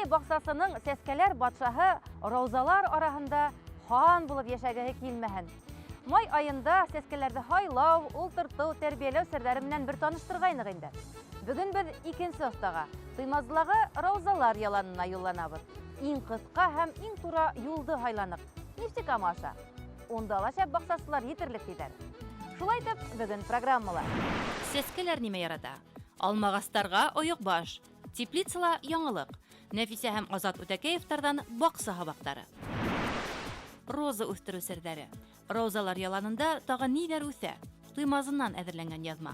Ниндәй баҡсасының сәскәләр батшаһы раузалар араһында хан булып йәшәгеһе килмәһен? Май айында сәскәләрҙе һайлау, ултыртыу, тәрбиәләү серҙәре менән бер таныштырғайныҡ инде. Бөгөн беҙ икенсе оҫтаға Туймазылағы раузалар яланына юлланабыҙ. Иң ҡыҫҡа һәм иң тура юлды һайланыҡ. Нефтекама аша. Унда ла шәп баҡсасылар етерлек тиҙәр. Шулай итеп, бөгөн программала. Сәскәләр нимә ярата? Алмағастарға ойоҡбаш, теплицала яңылыҡ. Нәфисә һәм Азат Үтәкәевтарҙан баҡса һабаҡтары. Роза үҫтереү серҙәре. Розалар яланында тағы ниҙәр үҫә? Туймазынан әҙерләнгән яҙма.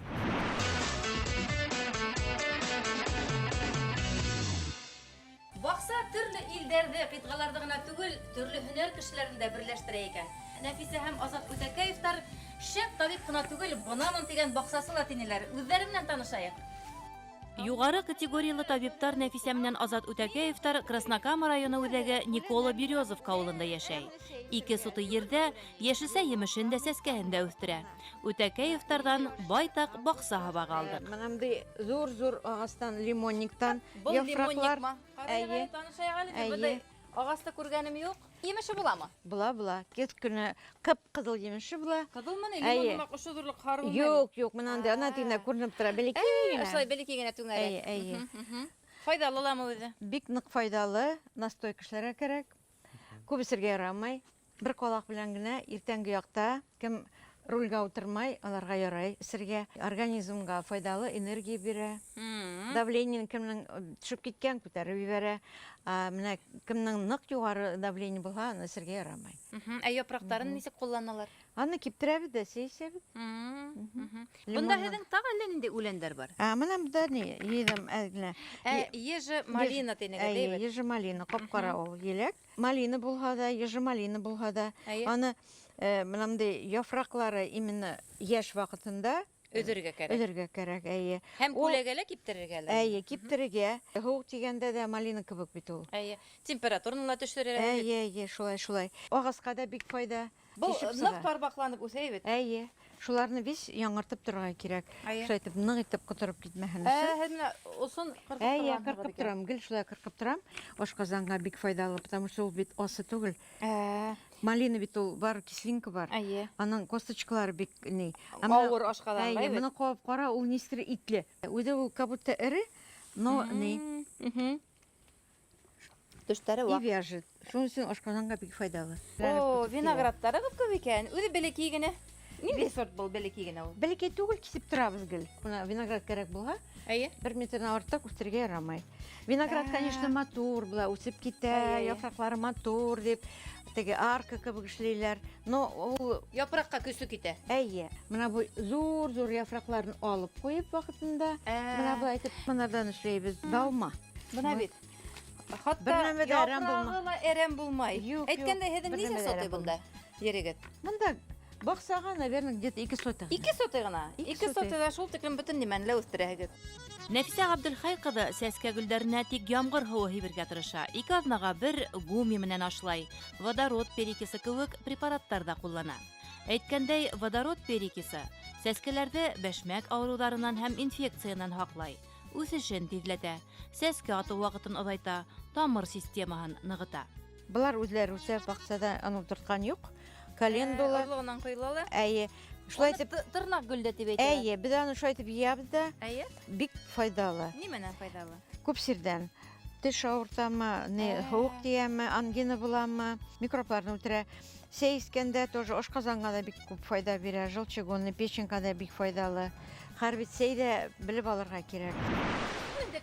Баҡса төрлө илдәрҙе, ҡитғаларҙы ғына түгел, төрлө һөнәр кешеләрен дә берләштерә икән. Нәфисә һәм Азат Үтәкәевтар шәп табип ҡына түгел, бынамын тигән баҡсасы ла тинеләр. Үҙҙәре менән танышайыҡ. Юғары категориялы табиптар Нәфисә менән Азат Үтәкәевтар Краснокама районы үҙәге Никола Березовка ауылында йәшәй. 2 сутый ерҙә йәшелсә емешен дә сәскәһен дә үҫтерә. Үтәкәевтарҙан байтаҡ баҡса һабағы алдыҡ. Бына бындай ҙур-ҙур ағастан, лимонниктан Был яфраҡлар. лимонникмы? Әйе. Танышайыҡ әле, Әйе. бындай ағасты күргәнем юҡ. Емеше буламы? Була, була. Көҙ көнө ҡып-ҡыҙыл емеше була. Ҡыҙылмы ни? Әйе. Лимон ошо ҙурлыҡ һары булмаймы? Юҡ, юҡ, бына ындай, ана тигенә күренеп тора, бәләкәй генә. Ошолай бәләкәй генә түңәрәк. Әйе, әйе. Файҙалы ламы үҙе? Бик ныҡ файҙалы, настойка эшләргә кәрәк. Күп эсергә ярамай. Бер ҡалаҡ белән генә иртәнге яҡта кем рулгә ултырмай, аларға ярай эсергә. Организмға файҙалы энергия бирә. Давление кемдең төшөп киткән, күтәреп ебәрә. Менә кемдең ныҡ юғары давление булһа, аны эсергә ярамай. Ә япраҡтарын нисек ҡулланалар? Аны киптерәбеҙ ҙә, сәй эсәбеҙ. Бында Лимоннан. һеҙҙең тағы әллә ниндәй үләндәр бар? Мына бында ни, йыйҙым әҙ генә. Ежи малина тинегеҙ, Әйе, әйбәт. ежи малина, ҡап-ҡара ул еләк. Малина булһа ҙа, ежи малина булһа ҙа, Әйе. аны мына бындай яфраҡлары именно йәш ваҡытында Өҙөргә кәрәк. Өҙөргә кәрәк, әйе. Һәм Ул күләгәлә киптерергә лә. Әйе, киптерергә. Һыуыҡ тигәндә дә малина кебек бит ул. Әйе. Температураны ла төшөрөргә. Әйе, әйе, шулай, шулай. Ағасҡа да бик файҙа. Был Тишеп ныҡ сыға. тарбаҡланып үҫә бит. Әйе. Шуларны весь яңыртып торорға кәрәк. Әйе. Шулай итеп ныҡ итеп ҡотороп китмәһен өсөн. Һеҙ менә осон ҡырҡып Әйе, торғанһығыҙ ҡырҡып икән. торам, гел шулай ҡырҡып торам. Ашҡазанға бик файҙалы, потому что ул бит асы түгел. Малина бит ул бар, кислинка бар. Әйе. Аның косточкалары бик ни. Ә менә Ауыр ашҡаҙанға, Әйе, бит. моны ҡабып ҡара, ул нисектер итле. Үҙе ул как будто эре, но ни. Төштәре И ваҡ. вяжет. Шуның өсөн ашҡазанға бик файҙалы. О, виноградтарығыҙ күп икән. Үҙе бәләкәй генә. Ниндәй сорт был бәләкәй генә ул? Бәләкәй түгел, кисеп торабыҙ гел. Бына виноград кәрәк булһа, Әйе. бер метрҙән артыҡ үҫтерергә ярамай. Виноград, конечно, матур була, үҫеп китә, Әйе, әйе. яфраҡлары матур дип, теге арка кебек эшләйләр. Но ул япраҡҡа көсө китә. Әйе. Бына был ҙур-ҙур яфраҡларын алып ҡуйып ваҡытында, бына былай итеп бынарҙан эшләйбеҙ. Далма. Бына Вот. бит. Хатта Бер нәмә дә әрәм япрағы булмай. ла әрәм булмай. Юҡ, юҡ. Әйткәндәй, һеҙҙең Бер нисә нәмә дә сотый әрәм бында булмай. ерегеҙ? Бында баҡсаға, наверное, где-то 2 сотый. 2 сотый ғына? Ике 2 сотый. сотыйҙа шул тиклем бөтөн нимәне лә үҫтерәһегеҙ. Нәфисә Ғәбделхәй ҡыҙы сәскә гөлдәренә тик ямғыр һыуы һибергә тырыша. 2 аҙнаға бер гуми менән ашлай. Водород перекисы кеүек препараттар ҙа ҡуллана. Әйткәндәй, водород перекисы сәскәләрҙе бәшмәк ауырыуҙарынан һәм инфекциянан һаҡлай, үҫешен тиҙләтә, сәскә атыу ваҡытын оҙайта, тамыр системаһын нығыта. Былар үҙләре үҫә, баҡсала аны ултыртҡан юҡ. Календула. Орлоғонан ҡойола ла. Әйе. Шулай Аны итеп тырнаҡ гөлдә тип әйтәләр. Әйе, беҙ аны шулай итеп йыябыҙ ҙа. Әйе. Бик файҙалы. Нимәнән файҙалы? Күп сирҙән. Теш ауыртамы, ни, һыуыҡ тейәме, ангина буламы, микробларны үлтерә. Сәй эскәндә тоже ашҡазанға ла бик күп файҙа бирә, желчегонный, печенька да бик файҙалы. Хәр бит сәй ҙә белеп алырға кәрәк. Инде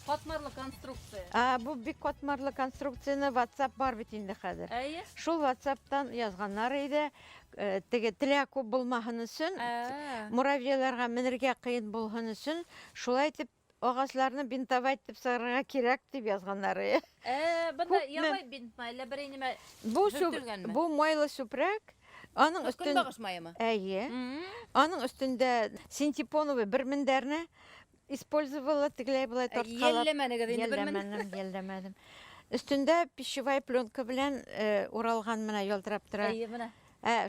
ҡатмарлы конструкция. Бу бик ҡатмарлы конструкцияны WhatsApp бар бит инде хәҙер. Әйе. Шул WhatsAppтан яҙғаннар ине, теге телә күп булмаһын өсөн, муравьяларға менергә ҡыйын булһын өсөн, шулай итеп ағасларны бинтовать итеп сығарырға кәрәк тип яҙғаннар. Бында Күпме? ябай бинтмы, әллә берәй нимә Бу һөртөлгәнме? майлы сүпрәк, аның өҫтөн Көнбағыш майымы? Әйе. Аның өҫтөндә синтепоновый бер мендәрне использовала, тегеләй былай тартҡалап. Йәлләмәнегеҙ инде бер мен. Йәлләмәнем, йәлләмәнем. Өҫтөндә пищевая пленка белән уралған менә ялтырап тора. Әйе, бына.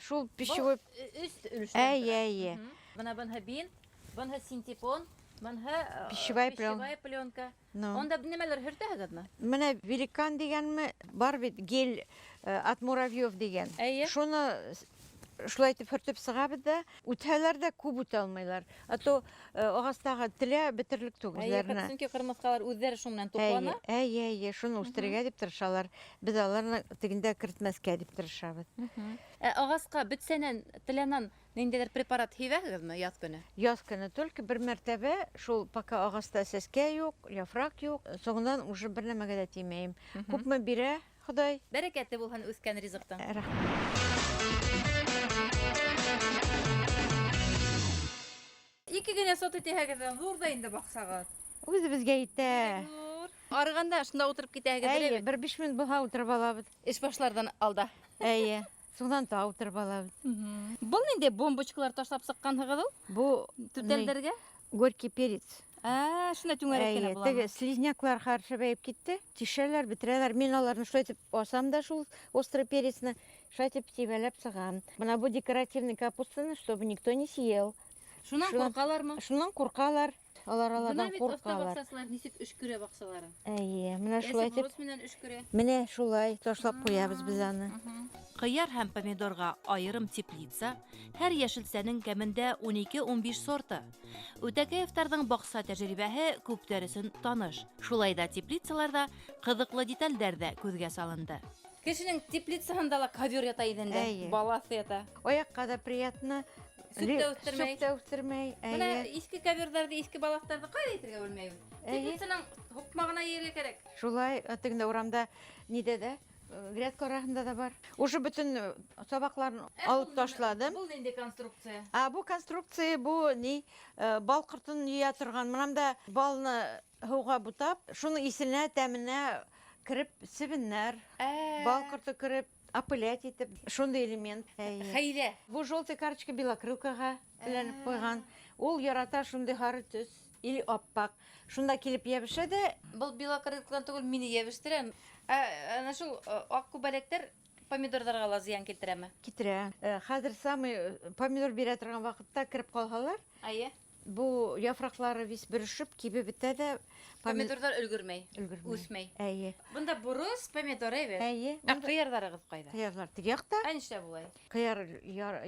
Шул пищевой Был өс өлөштән Әйе, тора. әйе. Бына бынһы бинт, бынһы синтепон. Бынһы Пищевая пленка. Пищевая пленка. Ну. Унда нимәлер һөртәһегеҙме? Менә великан дигәнме бар бит, гель от муравьев дигән. Әйе. Шуны шулай итеп һөртеп сығабыҙ ҙа, үтһәләр ҙә күп үтә алмайлар. А то ағастағы телә бөтөрлөк түгел Әйе, үҙҙәренә. сөнки ҡырмыҫҡалар үҙҙәре шуның менән туҡлана. Әйе, әйе, әйе, шуны үҫтерергә тип тырышалар. Беҙ аларны тегендә кертмәҫкә тип тырышабыҙ. Ә ағасҡа бөтсәнән, теләнән ниндәйҙер препарат һибәһегеҙме яҙ көнө? Яҙ көнө только бер мәртәбә, шул пока ағаста сәскә юҡ, яфраҡ юҡ, соңынан уже бер нәмәгә лә теймәйем. Күпме бирә Хоҙай? Бәрәкәте булһын үҫкән ризыҡтың. Рәхмәт. Ике генә сот итәһегеҙ, ҙур ҙа инде баҡсағыҙ. Үҙебеҙгә етә. Ҙур. Арығанда шунда ултырып китәһегеҙ, Әйе, әйе. бер 5 минут булһа ултырып алабыҙ. Эш башларҙан алда. Әйе. Соңынан тағы ултырып алабыҙ. Был ниндәй бомбочкалар ташлап сыҡҡанһығыҙ ул? Бу Түтәлдәргә? горький перец. Ә, шунда түңәрәк кенә Әйе, була. теге слизняклар хәршәбәйеп китте. Тишәләр, бөтөрәләр. Мин аларны шулай итеп асам да шул острый перецны, шулай итеп тибәләп сығам. Бына бу декоративный капустаны, чтобы никто не съел. Шунан ҡурҡалармы? Шунан ҡурҡалар. Алар Бына алардан бит оҫта ҡурҡалар. баҡсасылар нисек өшкөрә баҡсаларын. Әйе, менә шулай итеп, Борос менән өшкөрә. менә шулай ташлап ҡуябыҙ беҙ аны. Ҡыяр һәм помидорға айырым теплица, һәр йәшелсәнең кәмендә 12-15 сорты. Үтәкәевтарҙың баҡса тәжрибәһе күптәр өсөн таныш. Шулай да теплицаларҙа ҡыҙыҡлы детальдәр ҙә күҙгә салынды. Кешенең теплицаһында ла ковер ята иҙәндә, Әйе. балаҫ ята. Аяҡҡа да приятно. Сүп тә үҫтермәй. Сүп тә үҫтермәй. Бына Әйе. иҫке коверҙарҙы, иҫке балаҫтарҙы ҡайҙа итергә белмәйбеҙ. Әйе. Теплицаның һуҡмағына йыйырға кәрәк. Шулай, тегендә урамда нидә дә, грядка араһында да бар. Уже бөтөн сабаҡларын алып ташладым. Был ниндәй конструкция? А бу конструкция, бу ни, бал ҡортон йыя торған. Мынам да балны һыуға бутап, шуның исенә, тәменә кереп себеннәр, бал ҡорто кереп, опылять итеп, шундай элемент. Әйе. Хәйлә. Бу желтый карточка белокрылкаға эленеп ҡуйған. Ул ярата шундай һары төҫ или аппаҡ. Шунда килеп йәбешә дә. Был белокрылкадан түгел, мине йәбештерә. Ә, ана шул аҡ күбәләктәр помидорҙарға ла зыян килтерәме? Китерә. Хәҙер самый помидор бирә торған ваҡытта кереп ҡалһалар, Әйе. бу яфраҡлары вис бөрөшөп, кибеп бөтә дә Помидорҙар өлгөрмәй, өлгөрмәй. үҫмәй. Әйе. Бында борос, помидор әйбәт. Әйе. Ә ҡыярҙарығыҙ ҡайҙа? Ҡыярҙар теге яҡта. Ә нишләп улай? Ҡыяр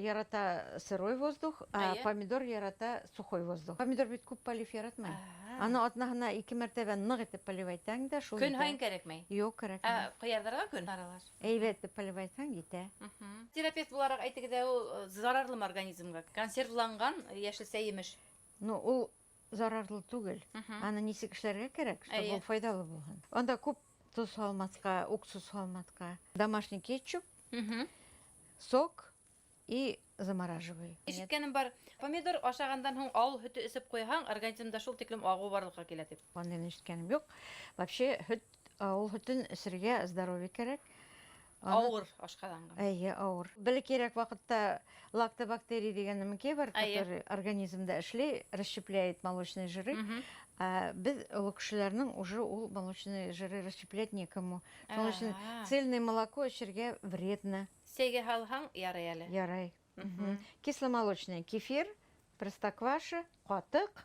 ярата сырой воздух, а Әйе. помидор ярата сухой воздух. Помидор бит күп полив яратмай. Аны атнаһына 2 мәртәбә ныҡ итеп поливайтаң да шул. Көн етә. һайын кәрәкмәй. Юҡ, кәрәкмәй. Ә ҡыярҙарға көн аралаш. Әйбәт итеп поливайтаң етә. Терапевт булараҡ әйтегеҙ ҙә, ул зарарлымы организмға? Консервланған йәшелсә емеш. Ну, ул зарарлы түгел. Аны нисек эшләргә кәрәк, чтобы Әйе. ул файҙалы булһын. Анда күп тоҙ һалмаҫҡа, уксус һалмаҫҡа. Домашний кетчуп, сок и замораживай. Ишеткәнем бар, помидор ашағандан һуң ауыл һөтө эсеп ҡуйһаң, организмда шул тиклем ағыу барлыҡҡа килә тип. Андайны ишеткәнем юҡ. Вообще һөт, ауыл һөтөн эсергә здоровье кәрәк. Аны Ауыр ашҡаҙанға. Әйе, ауыр. Бәләкәйерәк ваҡытта лактобактерий дигән нәмәкәй бар, Әйе. который организмда эшләй, расщепляет молочные жиры. А беҙ оло кешеләрнең уже ул молочные жиры расщеплять некому. Шуның өсөн цельное молоко эсергә вредно. Сәйгә һалһаң, ярай әле. Ярай. Кисломолочный кефир, простокваша, ҡатыҡ.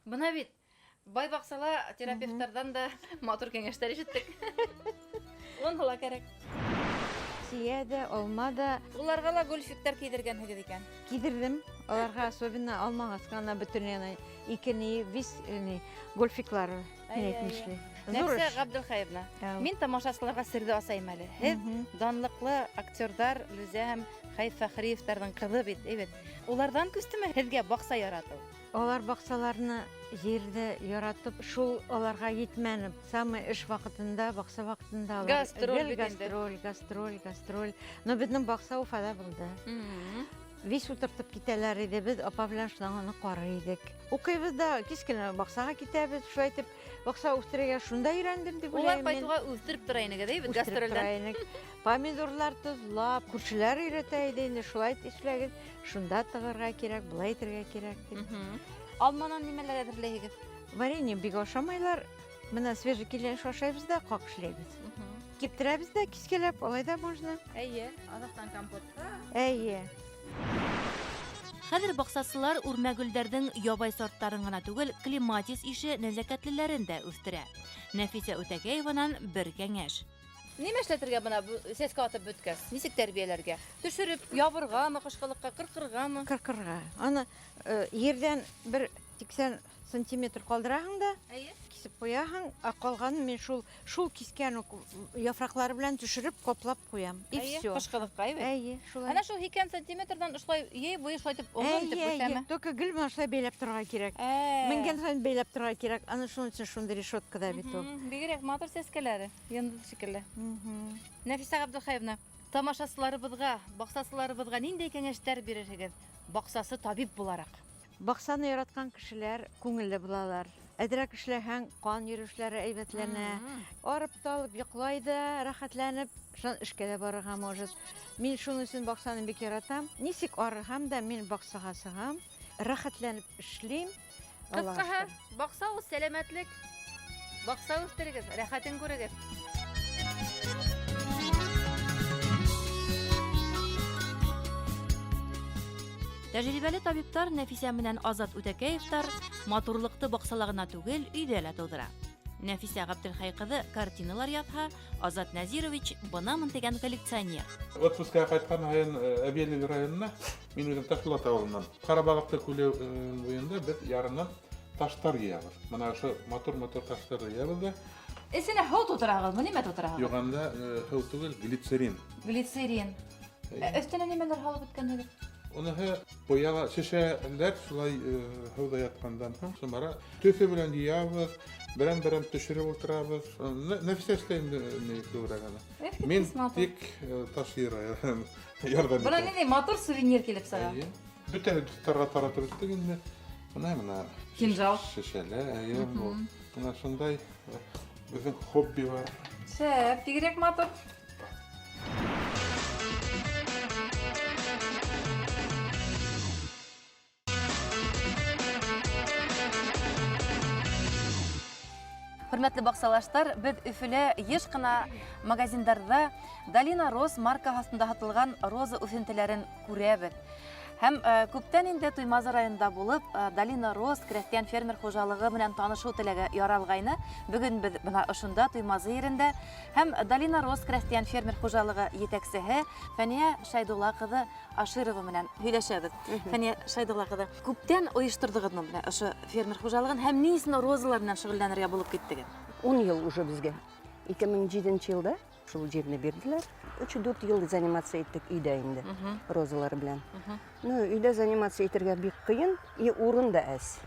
Бына бит бай баҡсала терапевттарҙан да матур кәңәштәр ишеттек. Уныһы ла кәрәк. Сия дә, алма да. Уларға ла гольфиктар кейҙергәнһегеҙ икән. Кейҙерҙем. Аларға особенно алма асҡана бөтөн яна ике ни, вис ни, гольфиклар Әй, әй, әйтмешли. Ҙур Нәфисә эш. Ғабделхәевна, Әү. мин тамашасыларға серҙе асайым әле. Һеҙ данлыҡлы актерҙар Лүзә һәм Хәйф Фәхриевтарҙың ҡыҙы бит, әйбәт. Уларҙан күстеме һеҙгә баҡса яратыу? Алар баҡсаларны ерҙе яратып, шул аларға етмәне. Самый эш ваҡытында, баҡса ваҡытында алар Гастроль гел бит инде. гастроль, гастроль, гастроль. Но беҙҙең баҡса Уфала булды. Вис ултыртып китәләр иде, беҙ апа белән шунан уны ҡарай инек. Уҡыйбыҙ да, кис кенә баҡсаға китәбеҙ, шулай итеп баҡса үҫтерергә шунда өйрәндем тип Улар уйлайым мин. ҡайтыуға үҫтереп тора инегеҙ, әйбәт, Үҫтереп гастролдән. тора инек. Помидорлар тоҙлап, күршеләр өйрәтә ине инде, шулай эшләгеҙ, шунда тығырға кәрәк, былай итергә кәрәк тип. Алманан нимәләр әҙерләйһегеҙ? Варенье бик ашамайлар. Бына свежий килеш ашайбыҙ ҙа, ҡаҡ эшләйбеҙ. Киптерәбеҙ ҙә, кискеләп, алай ҙа можно. Әйе, аҙаҡтан компотҡа. Әйе. Хәҙер баҡсасылар үрмә гөлдәрҙең ябай сорттарын ғына түгел, клематис ише нәзәкәтлеләрен дә үҫтерә. Нәфисә Үтәгәеванан бер кәңәш. Нимә эшләтергә бына сәскә атып бөткәс? Нисек тәрбиәләргә? Төшөрөп ябырғамы, ҡышҡылыҡҡа, ҡырҡырғамы? Ҡырҡырға. Аны ерҙән бер 80 сантиметр ҡалдыраһың да, кисеп ҡуяһың, ә ҡалғанын мин шул киҫкән үк яфраҡлары белән төшөрөп ҡаплап ҡуям. И всё. Ҡышҡылыҡҡа, әйбәт. Әйе, шулай. Ана шул 80 сантиметрҙан ошолай йәй буйы шулай итеп оҙон итеп үҫәме? Только гел менә шулай бәйләп торорға кәрәк. Менгән һайын бәйләп торорға кәрәк. Ана шуның өсөн шундай решеткада бит ул. Бигерәк матур сәскәләре, йондоҙ шикелле. Нәфисә Ғабделхәевна, тамашасыларыбыҙға, баҡсасыларыбыҙға ниндәй кәңәштәр бирерһегеҙ? Баҡсасы табип булараҡ. Баҡсаны яратҡан кешеләр күңелле булалар. Әҙерәк эшләһәң, ҡан йөрөшләре әйбәтләнә. Арып талып йоҡлай да, рәхәтләнеп, шунан эшкә лә барырға может. Мин шуның өсөн баҡсаны бик яратам. Нисек арыһам да, мин баҡсаға сығам, рәхәтләнеп эшләйем. Аллаға Ҡыҫҡаһы, шөкөр. баҡса ул сәләмәтлек. Баҡса үҫтерегеҙ, рәхәтен күрегеҙ. Тәжрибәле табиптар Нәфисә менән Азат Үтәкәевтар матурлыҡты баҡсала ғына түгел, өйҙә лә тыуҙыра. Нәфисә Ғабделхәй ҡыҙы картиналар яҙһа, Азат Нәзирович бынамын тигән коллекционер. Отпускаға ҡайтҡан һайын, Әбйәлил районына, мин үҙем Ташбулат ауылынан. Ҡарабалыҡты күле буйында беҙ ярынан таштар йыябыҙ. Бына ошо матур-матур таштар йыябыҙ ҙа. Эсенә һыу тутыраһығыҙмы? Нимә тутыраһығыҙ? Юҡ, анда һыу түгел, глицерин. Глицерин. Әйе. Өҫтөнә нимәләр һалып бөткәнһегеҙ? Уныһы пыяла шешәләр шулай һыуҙа ятҡандан һуң шымара төҫө белән йыябыҙ, берәм-берәм төшөрөп ултырабыҙ. Нәфисә эшләй инде ни күберәк аны. Эх, Мин бик матур. тик таш йыйырға ярҙам Бына итәм. ниндәй матур сувенир килеп сыға. Эйе. Бөтә дуҫтарға таратып бөттөк инде. Бына Кинжал. Шешәләр, эйе, бу. Бына шундай беҙҙең хобби бар. Шәп, бигерәк матур. Хөрмәтле баҡсалаштар, беҙ Өфөлә йыш ҡына магазиндарҙа Долина Роз марка аҫтында һатылған роза үҫентеләрен күрәбеҙ. Һәм күптән инде Туймазы районында булып, Долина Роз крәҫтиән фермер хужалығы менән танышыу теләге яралғайны. Бөгөн беҙ бына ошонда Туймазы ерендә һәм Долина Роз крәҫтиән фермер хужалығы етәксеһе Фәниә Шәйдулла ҡыҙы Аширова менән һөйләшәбеҙ. Фәниә Шәйдулла ҡыҙы, күптән ойошторҙоғоҙмо бына ошо фермер хужалығын һәм ни өсөн розалар менән шөғөлләнергә булып киттегеҙ? 10 йыл уже беҙгә. Ике мең җиденче йылда шул җирне бирделәр. Өч-дүрт йыл заниматься иттек өйдә инде, розалар белән. Өйдә заниматься итергә бик кыен, и урын да әз.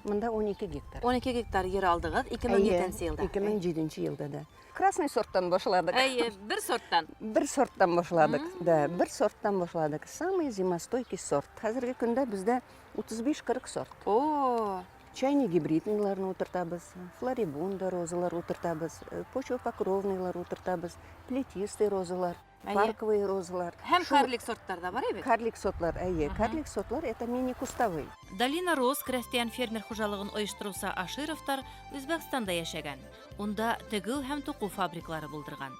Монда 12 гектар. 12 гектар ер алдығыҙ ике мең Әйе, етенсе йылда. ике мең җиденче елда да. Красный сорттан башладык. Әйе, бер сорттан. Бер сорттан башладык. Да, бер сорттан башладык. Самый зимостойкий сорт. Хәзерге көндә бездә утыз биш-кырык сорт. О! Чайный гибридныйларны утыртабыз, флорибунда розалар утыртабыз, почвопокровныйлар утыртабыз, плетистый розалар, парковые розалар. Һәм Шул карлик сорттар да бар бит? Карлик сортлар, әйе. Карлик сортлар это мини-кустовый. Долина Роз крәҫтиән фермер хужалығын ойоштороусы Ашировтар Үзбәкстанда йәшәгән. Унда тегеү һәм туҡыу фабрикалары булдырған.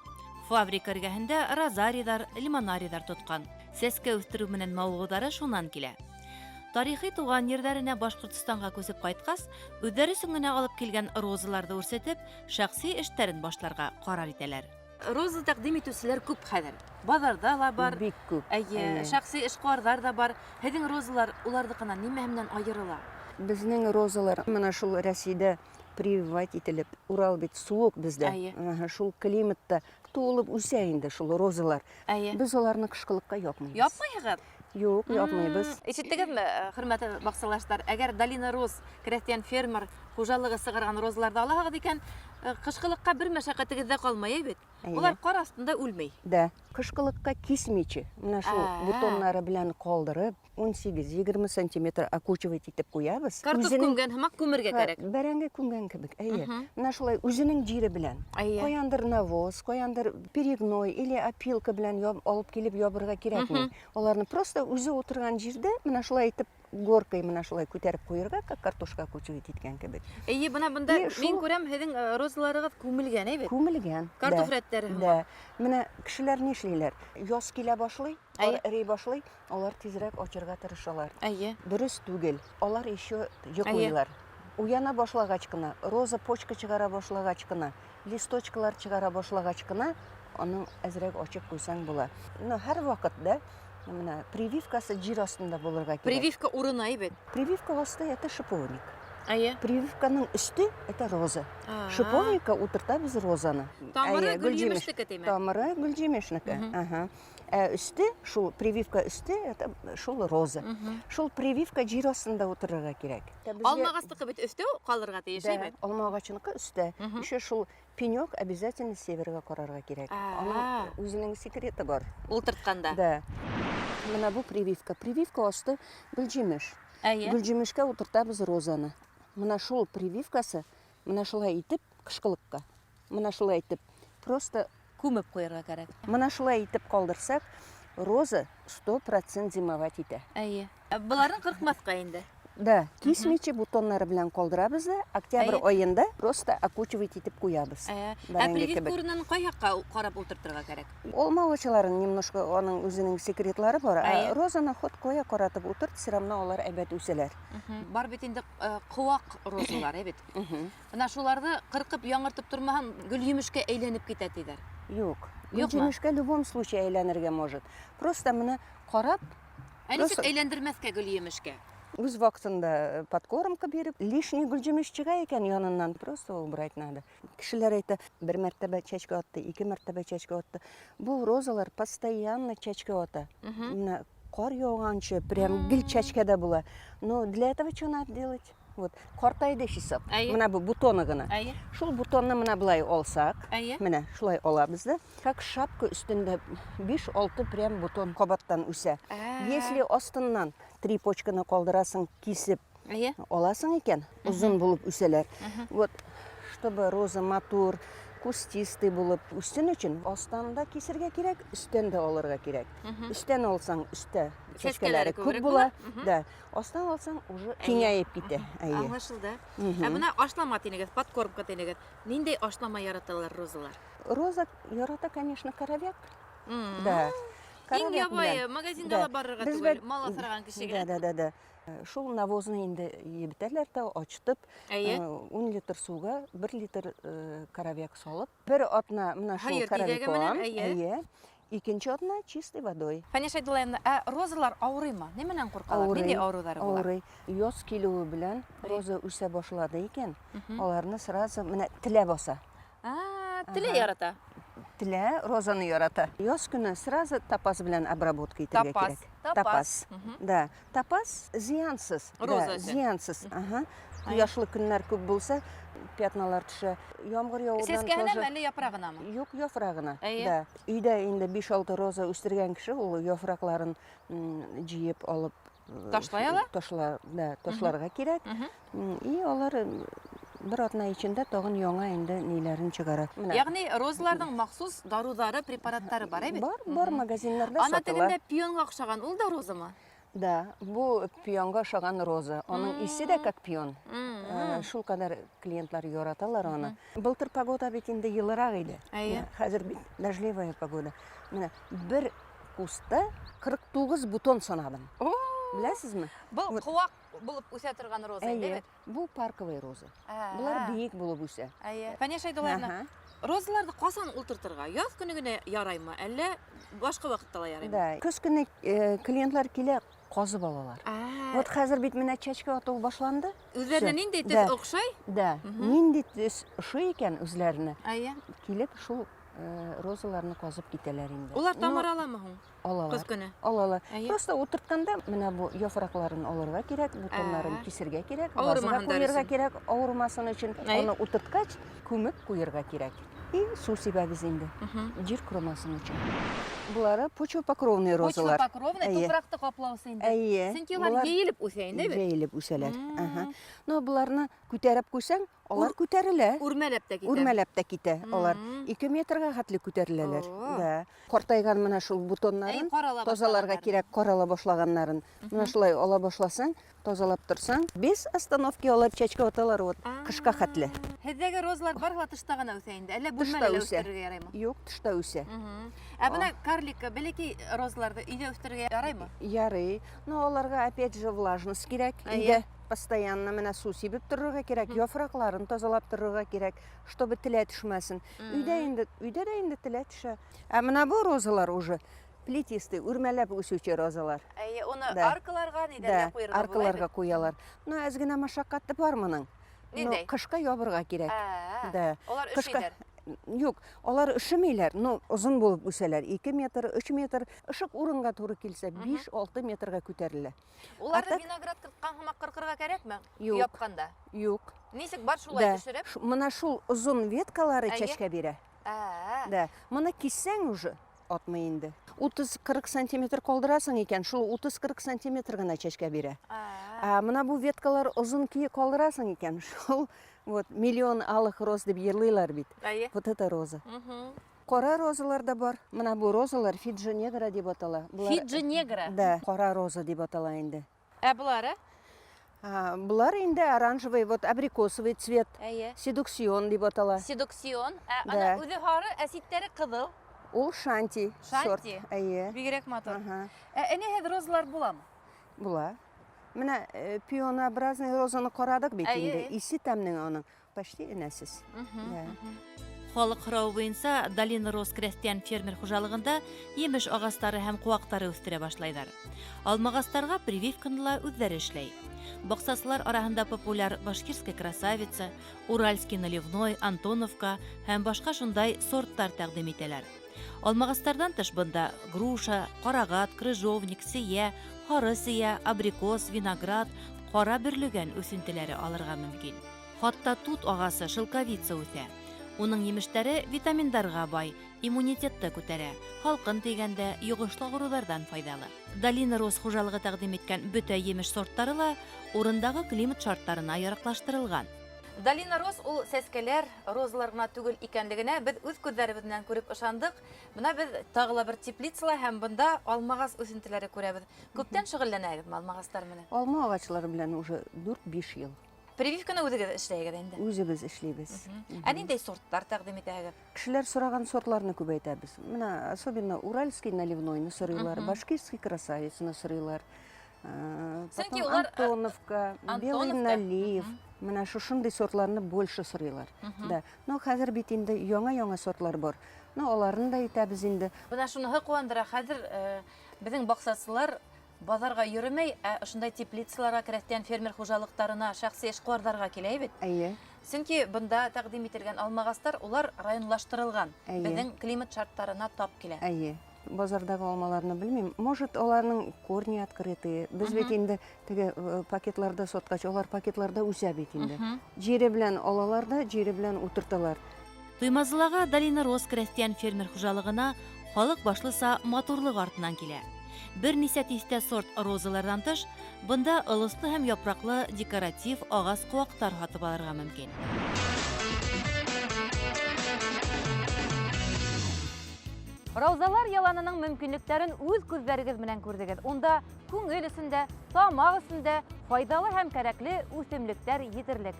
Фабрика эргәһендә розарийҙар, лимонарийҙар тотҡан. Сәскә үҫтереү менән мауығыуҙары шунан килә. Тарихи туған ерҙәренә Башҡортостанға күсеп ҡайтҡас, үҙҙәре өсөн генә алып килгән розаларҙы үрсетеп, шәхси эштәрен башларға ҡарар итәләр. Роза тәҡдим итеүселәр күп хәҙер. Баҙарҙа ла бар. Бик күп. Әйе, Әйе. шәхси эшҡыуарҙар ҙа бар. Һеҙҙең розалар уларҙыҡынан нимә менән айырыла? Беҙҙең розалар мына шул Рәсәйҙә прививать ителеп, Урал бит суыҡ беҙҙә. Әйе. Аһа, шул климатта тулып үҫә инде шул розалар. Әйе. Беҙ уларны ҡышҡылыҡҡа япмайбыҙ. Япмайһығыҙ? Юҡ, япмайбыҙ. Ишеттегеҙме, хөрмәтле баҡсалаштар, әгәр Долина Роз крәҫтиән фермер хужалығы сығарған розаларҙы алаһығыҙ икән, ҡышҡылыҡҡа бер мәшәҡәтегеҙ ҙә ҡалмай бит. Әйе. Улар ҡар аҫтында үлмәй. Да, ҡышҡылыҡҡа кисмиче, мына шул бутоннары белән ҡалдырып, ун сигеҙ-егерме сантиметр окучивать итеп ҡуябыҙ. Картоф Үзенең күмгән һымаҡ күмергә кәрәк. Бәрәңге күмгән кебек, әйе. Мына шулай үзенең җире белән. Әйе. Ҡаяндыр навоз, ҡаяндыр перегной или опилка белән алып килеп ябырға кәрәкми. Уларны просто үзе утырган җирдә мына шулай итеп Горкой менә шулай күтәреп куярга, как картошка окучивать иткән кебек. Әйе, бына бында И шул- мин күрәм, һеҙҙең розаларығыҙ күмелгән, әйбит? Күмелгән. Картоф да. рәттәре һымаҡ. Да. Менә кешеләр нишлиләр? Яз килә башлый, Әйе. кар эрей башлый, алар тизрәк ачырга тырышалар. Әйе. Дөрес түгел. Алар еще йоклыйлар. Уяна башлагач кына, роза почка чыгара башлагач кына, листочкалар чыгара башлагач кына, аның әзрәк ачып куйсаң була. Но һәр вакыт да менә прививкасы җир астында булырга кирәк. Прививка урыны әйбит. Прививка асты это шиповник. Әйе. Прививканың өсте это роза. Шиповникка утыртабыз розаны. Тамыры Әйе, гөлҗимеш. гөлҗимешнеке димәк. Тамыры гөлҗимешнеке. Ага. Ә өсте, шул прививка өсте, это шул роза. Шул прививка җир астында утырырга кирәк. Безгә- Алма агачныкы бит өстә калырга тиеш, Да, әйбит? алма агачыныкы өстә. Еще шул пенек обязательно северга карарга кирәк. Аның үзенең секреты бар. Ултыртканда. Да. Менә бу прививка. Прививка асты гөлҗимеш. Әйе. Гөлҗимешкә утыртабыз розаны. Менә шул прививкасы, менә шулай итеп кышкылыкка. Менә шулай итеп просто Күмеп куярга кирәк. менә шулай итеп калдырсак, роза 100% зимовать итә. Әйе. Боларын кыркмаска инде. Да, кисмичә бутоннары белән калдырабыз да, октябрь Әйе. аенда просто окучивать итеп куябыз. Ә Бәрәңге прививка кебек. урынын кай якка карап утыртырга кирәк? Алма агачларын немножко аның үзенең секретлары бар. Әйе. Ә розаны хот кая каратып утырт, все равно алар әйбәт үсәләр. Бар бит инде куак розалар, әйбит. Менә шуларны кыркып яңартып тормаһаң, гөлҗимешкә әйләнеп китә диләр. Юк. Юкмы? Гөлҗимешкә в любом случае әйләнергә может. Просто менә карап, Ә ничек Просто- әйләндермәскә гөлҗимешкә? үз вакытында подкормка биреп, лишний гөлҗимеш чыга икән яныннан, просто убрать надо. Кешеләр әйтә, бер мәртәбә чәчкә атты, ике мәртәбә чәчкә атты. Бу розалар постоянно чәчкә ата. Менә кар яуганчы прям гел чәчкәдә була. Но для этого что надо делать? Вот, картайды хисап. Әйе. Менә бу бутоны гына. Әйе. Шул бутонны менә болай алсак, Әйе. менә шулай алабыз да, как шапка өстендә 5-6 прям бутон кабаттан үсә. Если астыннан три почканы калдырасың, кисеп Әйе. аласың икән, озын булып үсәләр. Вот, чтобы роза матур, кустистый булып үссен өчен, астан да кисергә кирәк, өстән дә алырга кирәк. Өстән алсаң, өстә Чәчкәләре чәчкәләре күп күбрәк була. була. Да. Астан алсаң, уже киңәеп китә. Әйе. Аңлашылды. Ә менә ашлама тинегез, подкормка тинегез. Нинди ашлама яраталар розалар? Роза ярата, конечно, коровяк. Да. Иң Коровяк ябайы, белән. магазинга Да. ла барырга Без түгел, бит- мал асраган кешегә. Да. Шул навозны инде ебетәләр дә ачытып, Әйе. 10 литр суга 1 литр коровяк салып, бер атна менә шул Һыер тизәге менән, коровяком, әйе. әйе. Икенче атна чистой водой. Фәния Шәйдуллаевна, ә розалар авырыймы? Нимәнән куркалар? Авырый, Нинди авырулары була? Авырый. Яз килүе белән роза үсә башлады икән, аларны сразу менә телә баса. А, теле ярата. Телә розаны ярата. Яз көне сразу топаз белән обработка итәргә Топаз. кирәк. Топаз. Топаз. Да, топаз зыянсыз. Роза Да, өчен. зыянсыз. Ага. Кояшлы көннәр күп булса, пятналар төшә. Ямгыр явудан Сәскәһенәме тоже әллә яфрагынамы? Юк, яфрагына. Әйе. Да. Өйдә инде 5-6 роза үстергән кеше ул яфракларын җыеп алып Ташлай ала? Ташла, да, ташларга кирәк. И алар бер атна эчендә тагын яңа инде ниләрен чыгара. Менә. Ягъни розаларның махсус дарулары, препараттары бар, әйбит? Бар, бар магазиннарда Ана сатыла. тегендә пионга охшаган, ул да розамы? Да, бу пионга охшаган роза. Аның исе дә как пион. Шул кадәр клиентлар яраталар аны. Былтыр погода бит инде йылырак иде. Әйе. Менә хәзер бит дождливая погода. Менә бер кустта 49 бутон санадым. О! Беләсезме? Бу Вот. куак булып үсә торган роза инде Әйе. бит. Бу парковый роза. Булар биек булып үсә. Әйе. Фәния Шәйдуллаевна, Ага. розаларны касан ултыртырга? Яз көне генә яраймы, әллә башка вакытта ла яраймы? Да. Көз көне клиентлар килә, казып алалар. Вот хәзер бит менә чәчкә ату башланды. Үзләренә Всё. нинди төс Да. охшай? Да. Нинди төс ошый икән үзләренә? Әйе. Килеп шул розаларны казып китәләр инде. Улар Ну, тамыр аламы һуң? Алалар. Көз көне. Алалар. Әйе. Просто утыртканда менә бу яфракларын алырга кирәк, бутоннарын кисергә кирәк, вазага Авырмаһындар куярга өчен. кирәк, авырмасын өчен. Әйе. Аны утырткач, күмеп куярга кирәк. И су сибәбез инде. Җир корымасын өчен. Булары почвопокровный розалар. Почвопокровный Әйе. тупракты каплаусы инде. Әйе. Чөнки алар Булар җәелеп үсә инде бит. Җәелеп үсәләр. Ага. Но буларны күтәреп куйсаң, Алар күтәрелә. Үрмәләп тә китә. Үрмәләп тә китә алар. 2 метрга хәтле күтәреләләр. Да. Картайган менә шул бутоннарын тазаларга кирәк, карала башлаганнарын. Менә шулай ала башласаң, тазалап торсаң, без остановки алар чәчкә аталар вот кышка хәтле. Һеҙҙәге розалар барыһы ла тышта ғына үҫә инде. Әллә бүлмәлә лә үҫтерергә яраймы? Юк, тышта үҫә. Ә бына карлика, бәләкәй розаларҙы өйҙә үҫтерергә яраймы? Ярый. Но аларга опять же влажность кирәк. Өйҙә постоянно менә су сибеп торырга кирәк, яфракларын тазалап торырга кирәк, чтобы телә төшмәсен. Өйдә инде, өйдә дә инде телә төшә. Ә менә бу розалар уже плетистый, үрмәләп үсүче розалар. Әйе, уны аркаларга нидәргә куярга була? Аркаларга куялар. Ну, әз генә мәшәкате бар моның. Ниндәй? Кышка ябырга кирәк. Да. Алар өшмиләр. Юк, алар өшемиләр, но озын булып үсәләр. 2 метр, 3 метр. Ышык урынга туры килсә, 5-6 метрга күтәрелә. Уларны виноград кырткан һымак кыркырга кәрәкме? Юк. Япканда. Юк. Нисек бар шулай төшереп? Менә шул озын веткалары чәчкә бирә. Да. Моны киссәң уже атмый инде. 30-40 сантиметр калдырасың икән, шул 30-40 сантиметр гына чәчкә бирә. Ә менә бу веткалар озын кие калдырасың икән, шул вот миллион алых роз дип йырлыйлар бит. Вот это роза. Кара розалар да бар. Менә бу розалар Фиджи негра дип атала. Фиджи негра? Да, кара роза дип атала инде. Ә булары? Булар инде оранжевый, вот абрикосовый цвет. Седуксион дип атала. Седуксион. Ә ана үзе һары, ә ситтәре кызыл. Ул шанти сорт. Шанти. Әйе. Бигрәк матур. Ә әнә һәр розалар буламы? Була. Менә пионообразный розаны карадык бит инде. Исе тәмнең аның почти энәсез. Халык һорауы буйынса Долина Роз крәстиән фермер хуҗалыгында емеш ағастары һәм куактары үстерә башлайлар. Алмагастарга прививканы ла үзләре эшләй. Баксасылар араһында популяр Башкирская красавица, Уральский наливной, Антоновка һәм башка шундай сорттар тәкъдим итәләр. Алмагастардан тыш бында груша, карагат, крыжовник, сия, һары сия, абрикос, виноград, кара бөрлегән үсентеләре алырга мөмкин. Хатта тут агасы, шелковица үсә. Уның емештәре витаминдарга бай, иммунитетты күтәрә, халкын тигәндә йогышлы авырулардан файдалы. Долина Роз хуҗалыгы тәкъдим иткән бөтә емеш сорттары ла урындагы климат шартларына яраклаштырылган. Долина Роз ул сәскәләр, розалар гына түгел икәнлегенә без үз күзләребез белән күреп ышандык. Менә без тагы ла бер теплицала һәм бында алмагас үсентеләре күрәбез. Күптән шөгыльләнәгезме алмагастар менән? Алма агачлары белән уже 4-5 ел. Прививканы үзегез эшләйгез инде? Үзебез эшлибез. Ә ниндәй сорттар тәкъдим итәгез? Кешеләр сораган сортларны күбәйтәбез. Менә особенно уральский наливнойны сорыйлар, башкирский красавицаны сорыйлар. Чөнки Потом улар, Антоновка, белый Антоновка. налив. Менә шушындый сортларны больше сорыйлар. Да. Но хәзер бит инде яңа-яңа сортлар бар. Но аларны да итәбез инде. Менә шуныһы куандыра, хәзер безнең баксасылар базарга йөрмәй, ә ошондай теплицаларга, крәстиән фермер хуҗалыктарына, шәхси эшкуарларга килә бит. Әйе. Чөнки бында тәкъдим ителгән алмагастар улар районлаштырылган. Әйе. Безнең климат шартларына тап килә. Әйе. Базардагы алмаларны белмим. Может, аларның корни открытые. Без бит инде теге пакетларда саткач, алар пакетларда үсә бит инде. Җире белән алалар да, җире белән утырталар. Туймазылага Долина Роз крәстиән фермер хуҗалыгына халык башлыса матурлык артыннан килә. Бер нисә тистә сорт розалардан тыш, бында ылыслы һәм япраклы декоратив агас куактар һатып алырга мөмкин. Раузалар яланының мөмкинлектәрен үҙ күҙҙәрегеҙ менән күрҙегеҙ. Унда күңел өсөн дә, тамаҡ өсөн дә файҙалы һәм кәрәкле үҫемлектәр етерлек.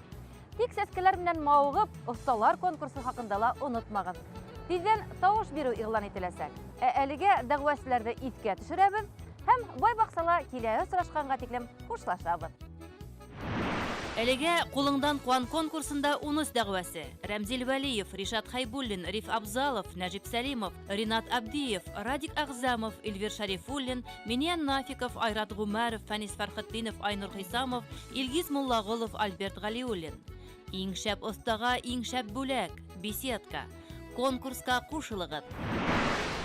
Тик сәскәләр менән мауығып, оҫталар конкурсы хаҡында ла онотмағыҙ. Тиҙҙән тауыш биреү иғлан ителәсәк. Ә әлегә дәғүәселәрҙе иҫкә төшөрәбеҙ һәм бай баҡсала киләһе осрашҡанға тиклем хушлашабыҙ. Әлегә Ҡулыңдан ҡыуан конкурсында 13 дәғүәсе. Рәмзил Вәлиев, Ришат Хайбуллин, Риф Абзалов, Нәжип Сәлимов, Ринат Абдиев, Радик Ағзамов, Эльвир Шарифуллин, Миниян Нафиков, Айрат Ғүмәров, Фәнис Фәрхетдинов, Айнур Хисамов, Илгиз Муллағолов, Альберт Ғәлиуллин. Иң шәп оҫтаға иң шәп бүләк, беседка. Конкурсҡа ҡушылығыҙ.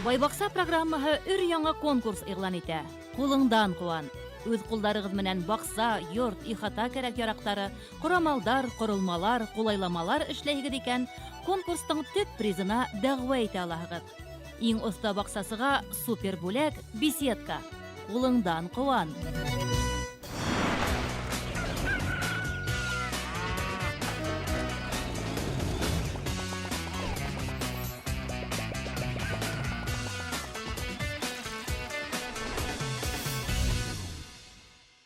Байбаҡса программаһы өр-яңы конкурс иғлан итә. Ҡулыңдан ҡыуан. Үҙ ҡулдарығыҙ менән баҡса, йорт, ихата кәрәк-яраҡтары, ҡорамалдар, ҡоролмалар, ҡулайламалар эшләйһегеҙ икән, конкурстың төп призына дәғүә итә алаһығыҙ. Иң оҫта баҡсасыға супер бүләк, беседка. Ҡулыңдан ҡыуан.